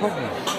khawp mai.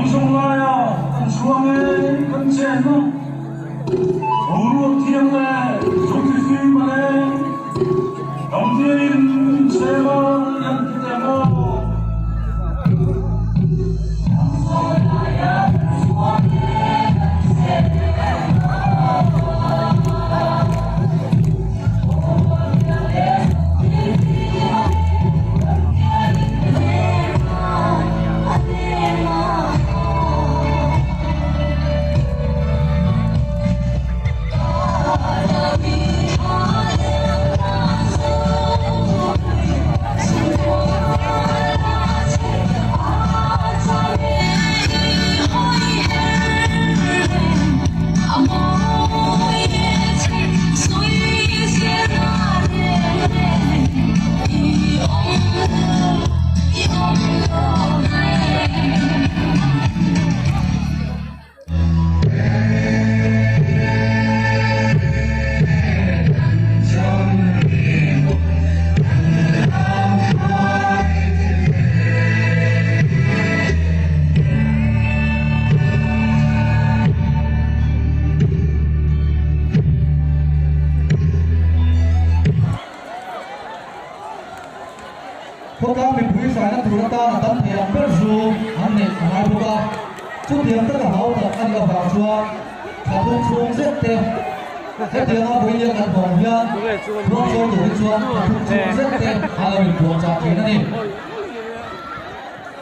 Lamzawng laia kan chhuang e kan chenna boruak thiang leh zungthifim a leng Lamtianin in chhem a yan ti teh maw? Khawtlang mipui faina tur atan a tam thei ang ber chu an neih a ngai bawk a, chutiang taka hau tak a nih avang chuan thla phung chhung zet te hetianga vawilia kan hawng hian ruang chawi turin chuan thla phung chhung zet te a lo inpuahchah thin a ni.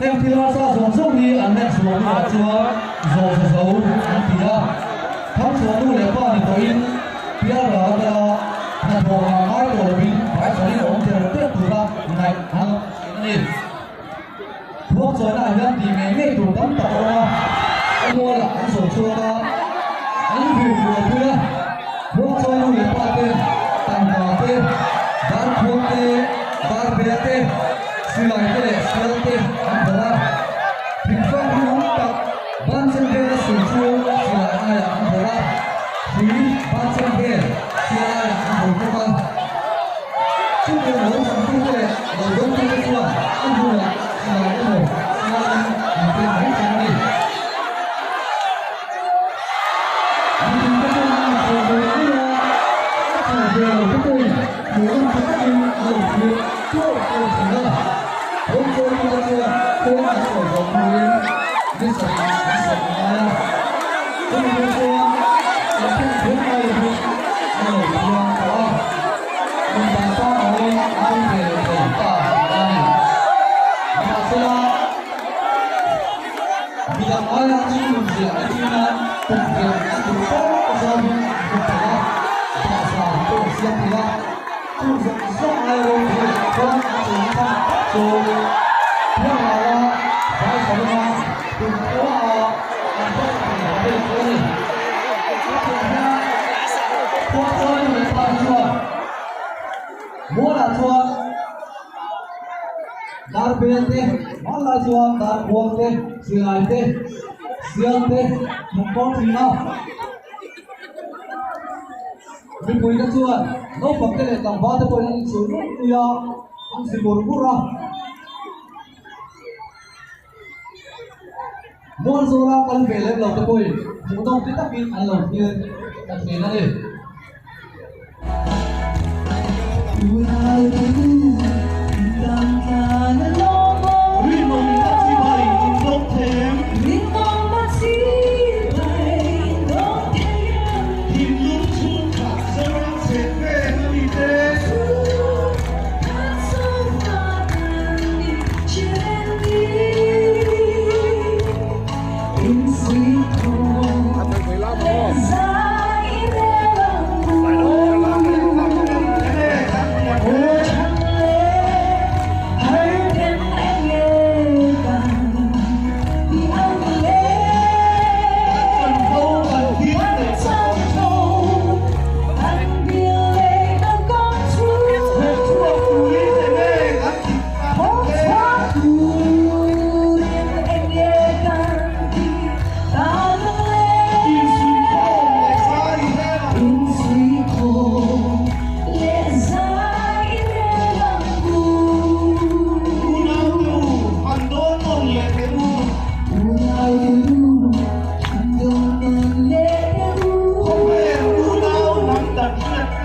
Heng thil harsa zawng zawng hi an len chhuah hnuah chuan zawh za zo an ti a, Thangchhuah nu leh pa ni tawhin Pialral a kal a, hnathawh ngah ngai tawh lovin hmaichhanin a awm der der tura ngaih an lo thin a ni. Thuangchawina ah hian tih ngei ngei tur tam tak a awm a, a mualah an zawh chhuak a, an vir buaipui a, Thuangchawi nu leh pa te, tangka te, darkhuang te, darbel te, Silai te leh sial te an phawrh a, thingfang rinawm tak banchen vela sul chu silai aiah an phawrh a, hrui banchen vel sial aiah an phawrh bawk a. Chutiang lo changtute leh lo dawngtute chuan a hnuah silai emaw sialin an ken mai thin a ni. Mipui te chuan an inchhawr ve mai a, a chhawr ve lo te pawhin hmuhnawm tha takin an lo thlir tuau tuau thin a. Hawngchawitu te chuan kawng an sawi zawh hnuin ni sarih an serh a ngai a, chumi hnu chuan inkhung phur ngai lovin an lo thiang tawh a, nundan pangaiin an awm ve leh thei ta tihna a ni. Nimahsela, Midang aia chhungnun ziah a ṭin a, tukverh a duh tawk zawngin an hmu thei a, bahza pawh a siam thei a. Chung zawng zawng aia ropui leh kawng a chei chhan tak chu Pianglala vai sawnga kum khua a an hmasa thei lo vel chu a ni. Hetiang hian khua chuan leh pa hi chuan Mualah chuan dar bel te, hmanlai chuan dar khuang te, silai te, sial te hmuh pawr thin a. Mipui te chuan naupang te leh tlangval te pawhin an inchhir nui nui a, an zi mur mur a. Mualzawla kal ve lem lo te pawhin hmuhnawm ti takin an lo thlir ta thin a ni.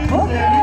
Hop!